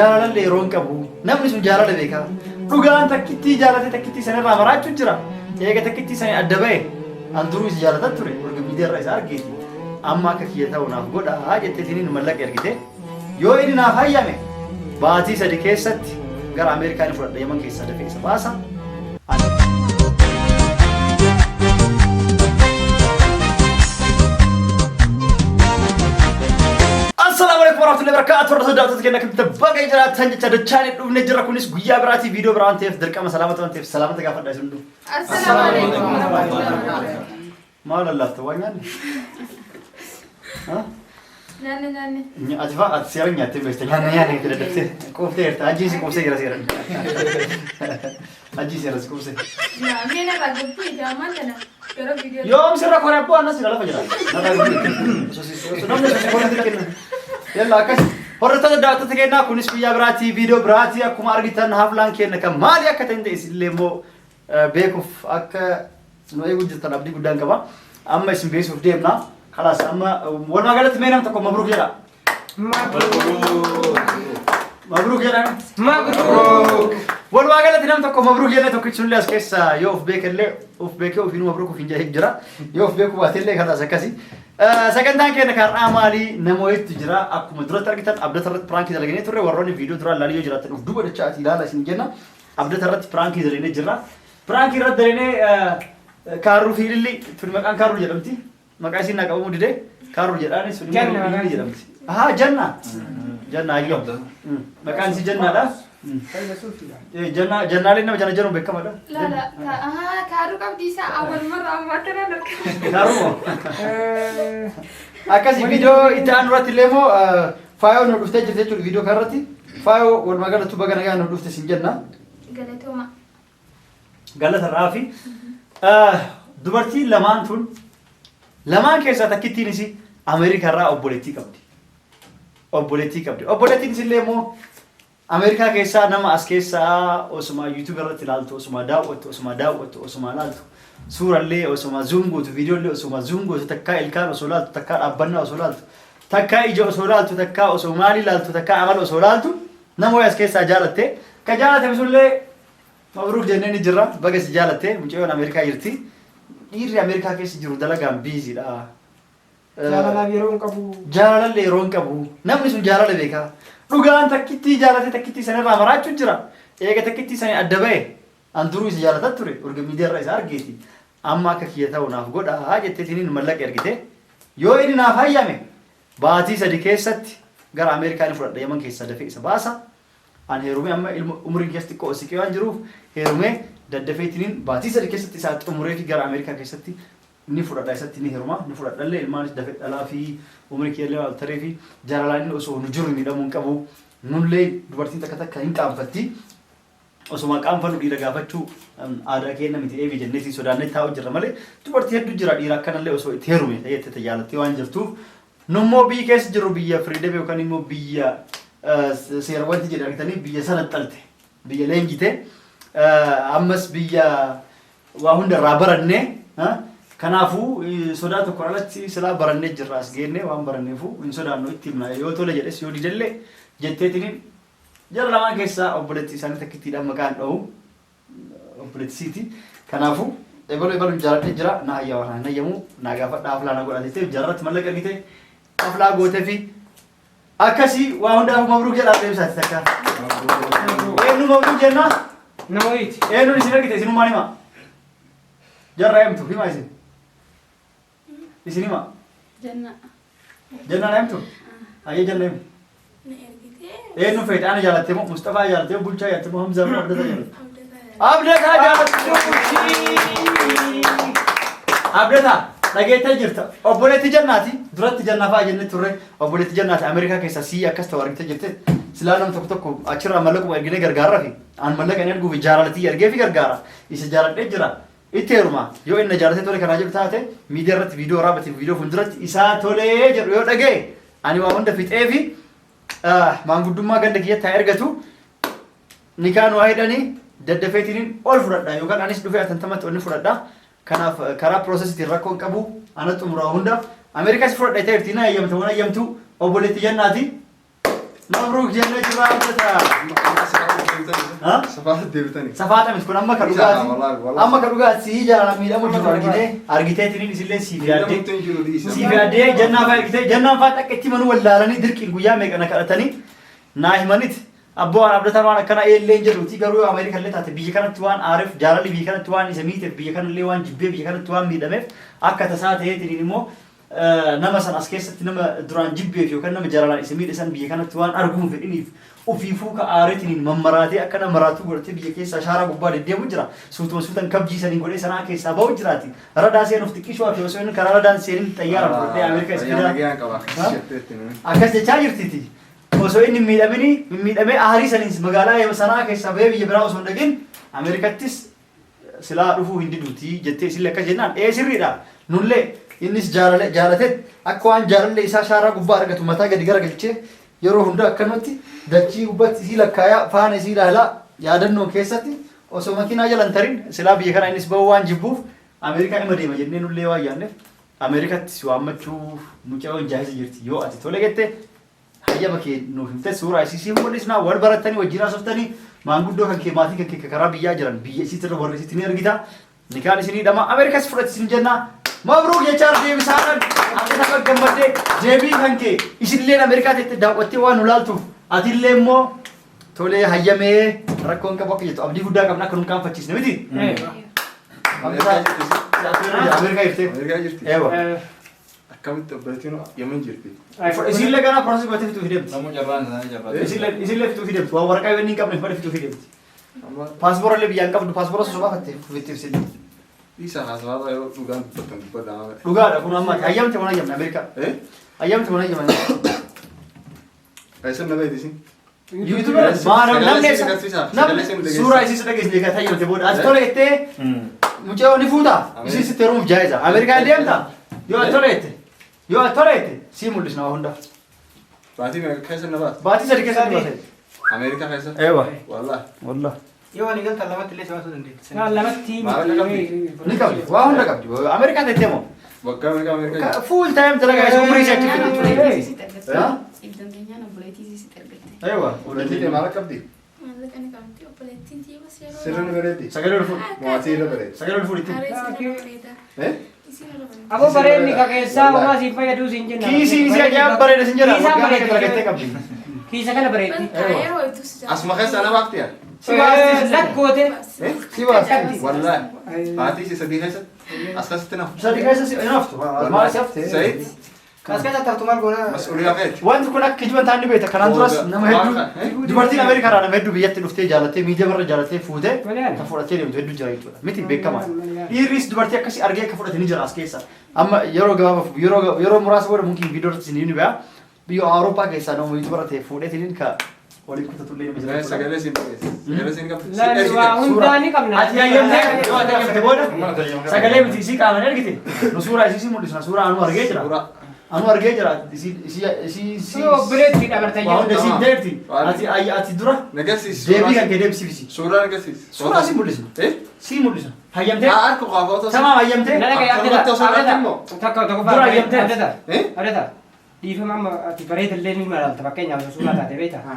Jaalalallee yeroo hin qabu. Namni sun jaalala beeka. Dhugaan takkittii jaalate takkittii sanirraa maraachuu jira. Eega takkittii sanii adda ba'e an duruu isa jaalatan ture. Erga miidiyaarra isa argeeti. Amma akka kiyya ta'u naaf godha jetteetiin inni mallaqa ergite. Yoo inni naaf hayyame baatii 3 keessatti gara Ameerikaa ni fudhadha. Yaman keessaa dafee isa baasa. Assalaamu alaikum warahmatullahi wabarakatuh. Warra daawwattoota keenya akkamitti baga jiraattan jecha dachaan dhufne jirra. Kunis guyyaa biraatii viidiyoo biraa waan ta'eef dirqama salaamata waan ta'eef salaamata gaafadha isin hunduu. Assalaamu alaikum warahmatullahi wabarakatuh. Maal lallaafta waan nyaanne? Ha? Nyaanne nyaanne. Ati fa'aa ati seera nyaattee beekta nyaanne nyaanne itti dadhabsee quuftee jirta ajjii si quubsee jira seera. Ajjii seera si quubsee. Yaa mee narraa gabbu'ite ammaan tana gara viidiyoo. Yoom sirra kore abboo annas jira lafa jira. Narraa gabbu'ite. Osoo si osoo namni osoo si kore sirra kenna. Yalla akkas. Hordoftoota daawwattoota keenyaa kunis guyyaa biraatii viidiyoo biraatii akkuma argitan haflaan keenya kan maali akka ta'e isinillee immoo beekuuf akka nu eeguu jirtan abdii guddaan qaba. Amma isin beeksisuuf deemna. Kalaas amma walumaa galatti mee nam tokko mabruuk jedha. Mabruuk jedha. Mabruuk. Walumaa galatti nam tokko mabruuk jedha tokkichullee as keessa yoo of beekellee of beekee ofiinuu mabruuk ofiin jedhee jira. Yoo of beekuu baatellee kalaas akkasi. Sagantaan keenya kan har'aa maali? Nama wayiitu jira. Akkuma duratti argitan abdata irratti piraankii dalagnee turre warroonni viidiyoo duraa ilaalii yoo jiraatan of duuba dachaa ati ilaala isin jenna. Abdata irratti piraankii dalagnee jirra. Piraankii irratti dalagnee kaarruu fi ililli tuni maqaan kaarruu jedhamti. Maqaa isiin naa qabamuu dide kaarruu jedhaani sun immoo Janna maqaan ililli jedhamti. Ahaa janna. Janna ayyoo. Maqaan isii jannaadha. Janna jannaaleen nama jana jedhamu beekamadha. Laala ahaa kaaruu qabdi isaa awwal marra amma akkana harka. Kaarruu moo? Akkasi viidiyoo itti aanu irratti illee immoo faayoo nu dhuftee jirti jechuudha viidiyoo kanarratti. Faayoo walumaa galatti baga nagaan nu dhufte sin jenna. Galatooma. Galata irraa fi dubartiin lamaan tun lamaan keessaa takkittiinis Ameerikaa irraa obboleettii qabdi. Obboleettii qabdi. Obboleettiin isillee immoo Ameerikaa keessaa nama as keessaa osuma YouTube irratti ilaaltu, osuma daawwattu, osuma daawwattu, osuma ilaaltu, suurallee osuma zoom gootu, viidiyoollee osuma zoom gootu, takkaa ilkaan osoo ilaaltu, takkaa dhaabbannaa osoo ilaaltu, takkaa ija osoo ilaaltu, takkaa osoo maalii ilaaltu, takkaa amala osoo ilaaltu, nama wayii as keessaa jaalatte. Ka jaalatame sunillee mabruuk jennee ni jirra. Baga si jaalatte. Mucayyoon Ameerikaa jirti. Dhiirri Ameerikaa keessa jiru dalagaan biiziidha. Jaalalaaf yeroo hin qabu. Jaalalallee yeroo hin qabu. Namni sun jaalala beeka. Dhugaan takkittii jaalate takkittii sanirraa maraachuu jira. Eega takkittii sanii adda ba'e an duruu isa jaalatan ture. Erga miidiyaarra isa argeeti. Amma akka kiyya ta'u naaf godha jetteetiin mallaqa ergite. Yoo inni naaf hayyame baatii 3 keessatti gara Ameerikaa ni fudhadha. Yaman keessaa dafee isa baasa. An heerumee amma ilmo umriin keessa xiqqoo siqee waan jiruuf heerumee daddafeetiniin baatii 3 keessatti isaa xumureefi gara Ameerikaa keessatti ni fudhadha isatti ni heruma ni fudhadhalle ilmaanis dafe dhalaa fi umrii kiyyallee waan taree fi jaalalaan inni osoo nu jirru miidhamuu hin qabu nullee dubartiin takka takka hin qaanfatti osuma qaanfannu dhiira gaafachuu aadaa keenna miti eebi jennee siin sodaannee taa'u jirra malee dubartii hedduu jira dhiira akkanallee osoo itti heerume ta'etti jaalattee waan jirtuuf nummoo biyyi keessa jirru biyya firiidem yookaan immoo biyya seera wanti jedhe argitanii biyya sana xalte biyya leenjite ammas biyya waa hunda irraa baranne kanaafuu sodaa tokko alatti silaa barannee jirra as geenne waan baranneefu hin sodaannu itti himna yoo tole jedhes yoo didellee jetteetiniin jara lamaan keessaa obboleettii isaanii takkittiidhaan maqaan dha'u obboleettisiiti kanaafuu ebalu ebaluun jaaladhee jira na hayyama na hin hayyamu naa gaafadha haflaa na godha jettee jarratti mallaqa ergite haflaa gootee fi akkasii waa hundaafuu mabruuk jedhaa deebisaati takka eenyu mabruuk jennaa Nama wayiiti. Eenyuun isin argite isinummaan hima. Jarra himtu hima isin. Isin hima. Janna. Jannaan himtu. Ayyee janna himi. Na ergitee. Eenyu feete ana jaalatte moo Mustafaa jaalatte moo Bulchaa jaalatte moo Hamzaa moo Abdataa jaalatte? Abdataa Abdataa jaalatte. Abdataa dhageettee jirta. Obboleetti jannaati duratti jannaa fa'a jennee turre obboleetti jannaati Ameerikaa keessaa sii akkas ta'u argitee jirte. Silaa nam tokko tokko achirraa mallaquma erginee gargaarra fi An mallaqa hin erguufi jaalala tiyya ergeefi gargaara. Isa jaaladhee jira. Itti heeruma. Yoo inni na jaalatee tole kanaa jedhu taate miidiyaa irratti viidiyoo waraabatiif viidiyoo fuulduratti isaa tolee jedhu yoo dhaga'e ani waa hunda fixeefi maanguddummaa ganda kiyyatti haa ergatu nikaa nu haa hidhanii daddafeetiniin ol fudhadha yookaan anis dhufee atantamatti ol ni fudhadha. Kanaaf karaa piroosesiitiin rakkoo hin qabu ana xumuraa hunda. Ameerikaas fudhadha jettee jirti na hayyamta waan hayyamtu obboleetti jannaati. Mabruuk jennee jirra abdataa. Ha? Safaata deebitanii. Safaata miti kun amma ka Wallaahi, dhugaati. wallaahi. Amma ka dhugaati sii jaalala miidhamu jiru argitee argiteetiniin isillee siif yaaddee. Miidhamutti hin jiru dhiisa. Siif yaaddee jannaa fa'aa argitee jannaan fa'aa akka itti manuu wallaalanii dirqiin guyyaa meeqa na kadhatanii naa himanit abboo waan abdataan waan akkana eellee hin jedhuuti garuu yoo Ameerika illee taate biyya kanatti waan aareef jaalalli biyya kanatti waan isa miiteef biyya kanallee waan jibbee biyya kanatti waan miidhameef akka tasaa ta'eetiin immoo nama san as keessatti nama duraan jibbeef yookaan nama jaalalaan isa miidhe san biyya kanatti waan arguun fedhiniif ofiifuu ka aareetiniin mammaraatee akka nama maraatuu godhatee biyya keessa ashaaraa gubbaa deddeemu jira. Suutuma suutan kabjii saniin godhee sanaa keessaa bahu jiraati. Radaa seenuuf xiqqishuu hafe osoo inni karaa radaan seenin xayyaaraan fudhatee Ameerikaa isa Fayyaa fidaa. nagaan qaba. Akkas jetteetti nami. Akkas jechaa jirtiiti. Osoo inni hin miidhamini hin miidhamee aarii saniin magaalaa sanaa keessaa bahee biyya biraa osoo hin dhaqin Ameerikattis silaa dhufuu hin diduuti jettee isillee akkas jennaan ee sirriidha. Nullee innis jaalale jaalateet akka waan jaalallee isaa shaaraa gubbaa argatu mataa gadi garagalchee yeroo hunda akkanumatti dachii gubbaatti isii lakkaayaa faana isii ilaalaa yaadannoo keessatti osoo makiinaa jala hin tarin silaa biyya kana innis bahuu waan jibbuuf Ameerikaa ima deema jennee nullee waan yaadneef Ameerikatti si waammachuuf mucayoon jaahisa jirti yoo ati tole jette hayyama kee nuuf himte suuraa isii siif mul'isna wal barattanii wajjin haasoftanii maanguddoo kan kee maatii kan kee karaa biyyaa jiran biyya isiitirra warra isiitti ni argita nikaan isinii hidhama Ameerikas fudhati isin jenna mabruuk jechaan deebisaadhaan akka tapha gammaddee deebii kan kee isinilleen Ameerikaa teette daawwattee waan nu laaltuuf atillee immoo tolee hayyamee rakkoon qabu akka jettu abdii guddaa qabna akka nun kaanfachiisne miti. Ameerikaa jirti. Ameerikaa jirti. Eewa. Akkamitti obboleettiin Yemen jirti. Isinillee ganaa process gootee fixuuf deemti. Namuu carraan isaanii carraa. Isinillee fixuuf deemti. Waan waraqaa inni hin qabneef malee fixuuf deemti. Amma Paaspoora illee biyyaan qabdu paaspoora osoo baafatte ofitti ibsite. dhiisa haasawaa yoo dhugaan dubbattan dubbadhaa malee. Dhugaadha kun amma hayyamte waan hayyamne Ameerikaa. Eh? Hayyamte waan hayyamne. Eessa na beekti isin? YouTuber maana namni Sagalee isin agarsiisaa. Sagalee isin namni dhageessisaa. suuraa isii dhageessine kan hayyamte booda ati tole jettee mucayyoo ni fuuta isii sitti heerumuuf jaayiza Ameerikaa deemta yoo ati tole jette yoo ati tole jette sii mul'isna waa hunda. Baatii meeqa keessa na baate? Baatii sadi keessa ni baate. Ameerikaa keessa? Eewa. Wallaahi. Wallah. Yoo walii galtan lamatti illee si baasuu dandeetti. Lamatti Maallaqa qabdi? Ni qabdi waa hunda qabdi Ameerikaa teettee moo Waggaa meeqa Ameerikaa jirti? full time dalagaa isii umurii ishee achi fidde. Dandeenyaan obboleettii isiitti argatte. Eewa. Obboleettiin kee maallaqa qabdi? Maallaqa ni qabdi obboleettiin tiibas yeroo. Sirri ni bareeddi? Sagalee ol fuudhi. Maatii irra bareeddi. Sagalee ol fuudhi ittiin. Haree isiin irra bareeda. Eh? Isiin irra bareeda. Aboo bareenni ka keessaa homaa siif fayyaduu siin jenna. Kiisii isii ajaa'ib bareeda sin jedha. Kiisaan Waggaa meeqa bareeddi. dalagattee qabdi. Kiisa kana bareeddi. Bakka yeroo itti si jaalladha. Asuma keessa na baafti yaa? Si baasti. Lakkoote. Eh? Si baasti. Wallaahi. Baatii ishee sadii keessatti as keessatti nafu. Sadi keessa si haftu. Maal si hafte? Sayid As keessa taftu maal goona? mas'uuliyaa keeti. Wanti kun akka kijiban taanni beekta. Kanaan duras nama hedduu dubartiin Ameerikaa irraa nama hedduu biyyatti dhuftee jaalattee miidiyaa irra jaalattee fuutee kan fudhattee deemtu hedduu jira jechuudha. Miti beekamaa. Dhiirris dubartii akkasii argee akka fudhate ni jira as keessa. Amma yeroo gabaabaaf yeroo yeroo muraasa booda mungkin viidiyoo irratti isin ni ba'a. Biyya Awurooppaa keessaa nama YouTuber ta'e fuudheetiin ka waliin kutatullee nama jira. Sagalee siin dhageessi. Sagalee siin qabdi. Laani waa hundaa ni qabna. Ati hayyamtee yoo ati hayyamte booda sagalee miti isii qaamaan ergite nu suuraa isii si mul'isna suuraa anuu argee jira. Suuraa. Anuu argee jira isii isii isii isii Obboleettii dhabarta waa hunda jirtu. isii deebti. Ati ati dura Nagarsiisi. deebii kan kee deebisiifisi. Suuraa nagarsiisi. Suuraa si mul'isna. Eh? Si mul'isna. Hayyamtee? Haa harka qofaa otoo. Tamaam hayyamtee? Nana kee Akkanumatti osoo irratti immoo. Takka tokko Dura hayyamtee? Abdata. Eh? Abdata. Dhiifama amma ati bareedallee ni malaalta fakkeenyaaf osoo suuraa taate beektaa.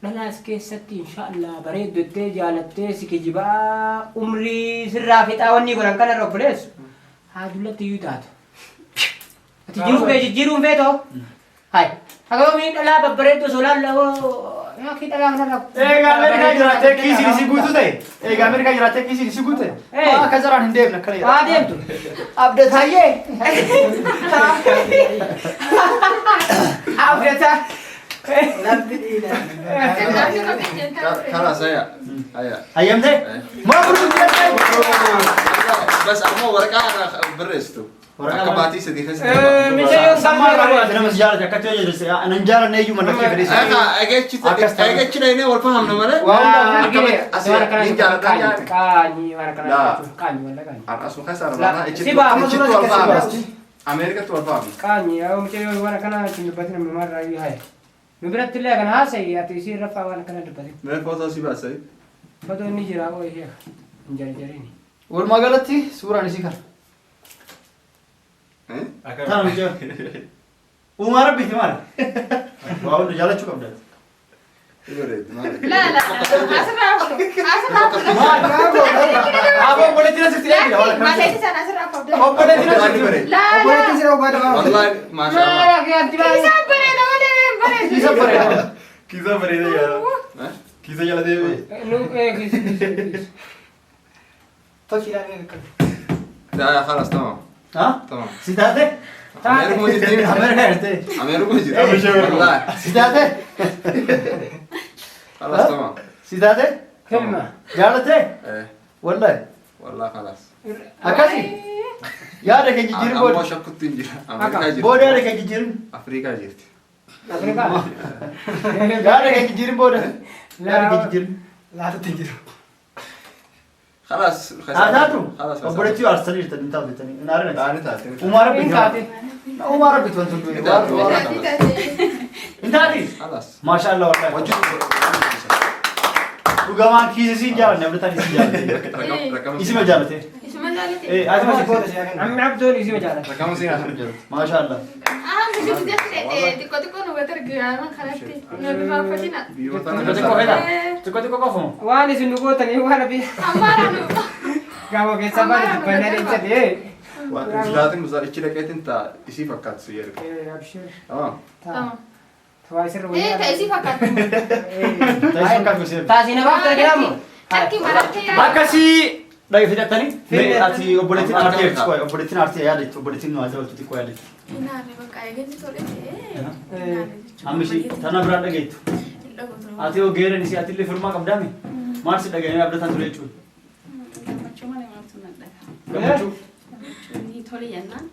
Dhalaas keessatti inshaallah bareeddottee jaalattee si kijibaa umrii sirraa fixaa wanni godhan kanarra obboleessu haa dullatti iyyuu taatu. Ati jiruu kee jijjiiruun feetoo? Hai. Akka dhalaa babbareeddoo osoo laallawoo yaakii dhalaa kanarra. Egaa Ameerikaa jiraattee kiisiin isii guutuu ta'e. Egaa Ameerikaa jiraattee kiisiin isii guutuu ta'e. Eh. Akka jaraan hin deemne akkana jedha. Haa deemtu. Abdataayyee. Abdata. Lafti dhiira. Namni qabdi jentaa. Karaa saya. Haya. Hayyamtee? Mabruuk jettee. Bas ammoo waraqaa irraa barreessitu. Waraqaa Akka maal? baatii sadii keessatti. Mucayyoo Sammaa irraa godhate nama si jaalate akkatti yoo jette anan jaalanne iyyuu mallattee fedhe isa. Akkas ta'a. Eegachi dhaynee wal fahamna malee. Waa hundaa Akkamitti asii ni jaalladha jaani. Qaanyii waan akkanaa Laa. qaanyii walla qaanyii. Asuma keessa argaa. Si baa, Ichitti wal fahamna. Ameerikatti wal fahamna. Qaanyii yaa mucayyoo waan akkanaa ittiin dubbatin amma maarraa iyyuu haya. Nu biratti illee kana haasa'i ati isii irra fa'aa waan akkanaa dubbatin. Mee footoo si baasai. Fotoon ni jira oo ishee hin jarjarini. Walumaa galatti suuraan isii kana. Eh? Tana mucayyoo. Uumaa rabbiiti maali? Waa hunda jaalachuu qabda. La la asirraa haftu. Asirraa haftu. Aboo obboleettiin asitti eegila. Malee sana asirraa haftu. Obboleettiin asitti bareeda. La la. Obboleettiin sira ogaa dabaa. Wallahi maashaa Allah. Kiisaan bareeda malee hin bareedu. Kiisa bareeda. Kiisa bareeda yaara. Kiisa jala deemee. Tolchi ilaalee akka. لا خلاص تمام Ha? تمام Si taate? أمير مو جدي Ameerikaa jirtee? أمير مو جدي والله Si taate? خلاص تمام Si taate? Filma. Jaalattee? إيه Wallahi. والله خلاص Akkasi? Yaada kee jijjiirin أما booda. شكوت تنجر أمريكا جرت Booda yaada kee jijjiirin. أفريقيا جرت Afrikaa. Yaada kee jijjiirin booda. Yaada kee jijjiirin. Laatutti hin jiru. خلاص Haa taatu? خلاص Obboleettii aarsanii jirtanii hin taatu jettanii. Hin aarin ati. تعالي تعالي Uumaa rabbi. Hin taate. Uumaa rabbi wanti hunduu. Hin taatu. Hin taati? خلاص Maashaa Allah wallahi. وجد Dhugamaan kiisa siin jaalanne abdataan isin jaalanne. رقم رقم Isima jaalate. Isuma jaalate. Eh, ati Booda maashaa. si hagan. Amma abdoon isii jaalata. رقم سين عشان جرت Maashaa Allah. Ah, mushuu jettee xiqqoo xiqqoo nu gad argaa kanatti. Nu irraanfatina. Xiqqoo xiqqoo fedha. Xiqqoo xiqqoo qofamu. Waan isin nu gootanii waan afi Ammaara nu. gamoo keessaa baane dubbannaa deemsate. لازم إيش لقيت أنت إيش فكرت سيرك Abshir. تمام Tamam. Tawaa isirra Eh, wayyaa. ta'isii fakkaatu. Taasisa fakkaatu ishee. Taasii nafaaf argamu. Takki marattee. Akkasii dhaggeeffatanii mee ati obboleettiin aartii jirti qoy obboleettiin aartii yaadatti obboleettiin nu haasawaltu xiqqoo yaadatti. Inaarri bakka eegansi tole ta'ee. Amma ishii tana biraan dhageettu. Ati yoo geeran isii ati illee firmaa qabdaami maal si dhagahee abdataan ture jechuudha. Gammachuu malee maaltu na dhaga. Gammachuu Gammachuun ni tole jennaan.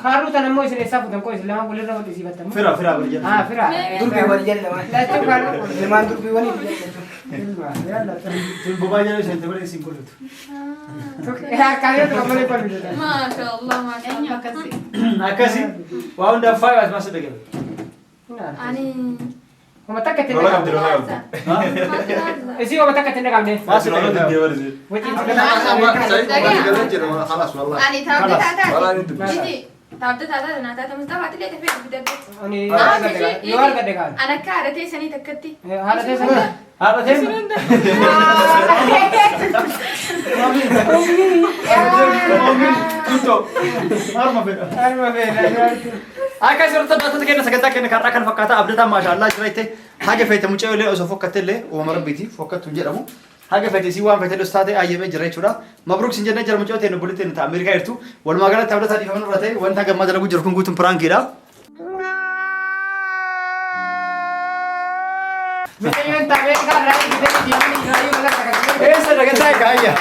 Kaarruu tan ammoo isin eessaa fuutan koo isin lama walirra wal isiifattamu. fira fira bari Ah, jedha. fira. Durbiiwwan jala lamaan. Lachuu kaarruu. Ilmaan durbiiwwan jala. Ilma, yalla. Bobaa jala isheen taphata isiin kolfitu. Kaarruu tokko malee kolfitu. Maashaallah Eenyu maashaallah. akkasii? Akkasii waa hundaaf faaya as maal si dhagahee. Ani. Homa takka itti Lola dhaqamne. qabdi lola qabdi Isii homa takka itti dhaqamne. Maal si dhagahee. Wajjin خلاص والله Ani taabda والله taataati. انت Jiji taabda taataati naa taata Mustafaa illee tafee bitadde. Ani yoo argadde kaan. Ani akka haadha teessanii takkatti. Haadha teessanii. Haadha ta'e. Tuttoo. Harma fedha. Harma feena. Akka asirratti taphattoota keenya sagantaa keenya karraa kan fakkaata abdataan maashaallaa jira jettee haga feete mucaa illee osoo fokkatte illee uumama rabbiiti fokkattu hin jedhamu. Haga feete isii waan feete dhos taate ayyamee jira jechuudha. Mabruuk sin jennee jira mucaa ta'e obboleettii ta'e Ameerikaa jirtu. Walumaa galatti abdataa dhiifamnu irra ta'e wanta gammaa dalagu jiru kun guutuun piraankiidha. Mucayyoon Ameerikaa irraa bitee deemanii irraa yoo lafa kakkalee. Eessa dhagantaa egaa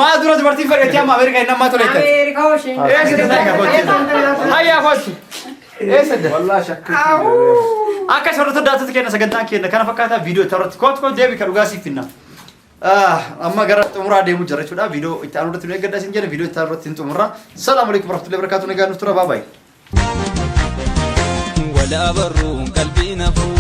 Maa dura dubartiin fedhetti amma Ameerikaa hin ammaa toleette. Ameerikaa hoshee. Eessa dhagantaa egaa kootti. Hayyaa kootti. Eessa dha? والله شكيت Akka asirratti daatota keenya sagantaan keenya kana fakkaata viidiyoo itti irratti kootu kootu deebi kan dhugaa siif finna. Amma gara xumuraa deemu jira jechuudha. Viidiyoo itti aanu irratti nu eeggadha isin jedha viidiyoo itti aanu irratti hin xumurra. Salaamu alaikum warahmatullahi wabarakatuh. Nagaan nuuf tura bye bye. ولا برون قلبي نفور.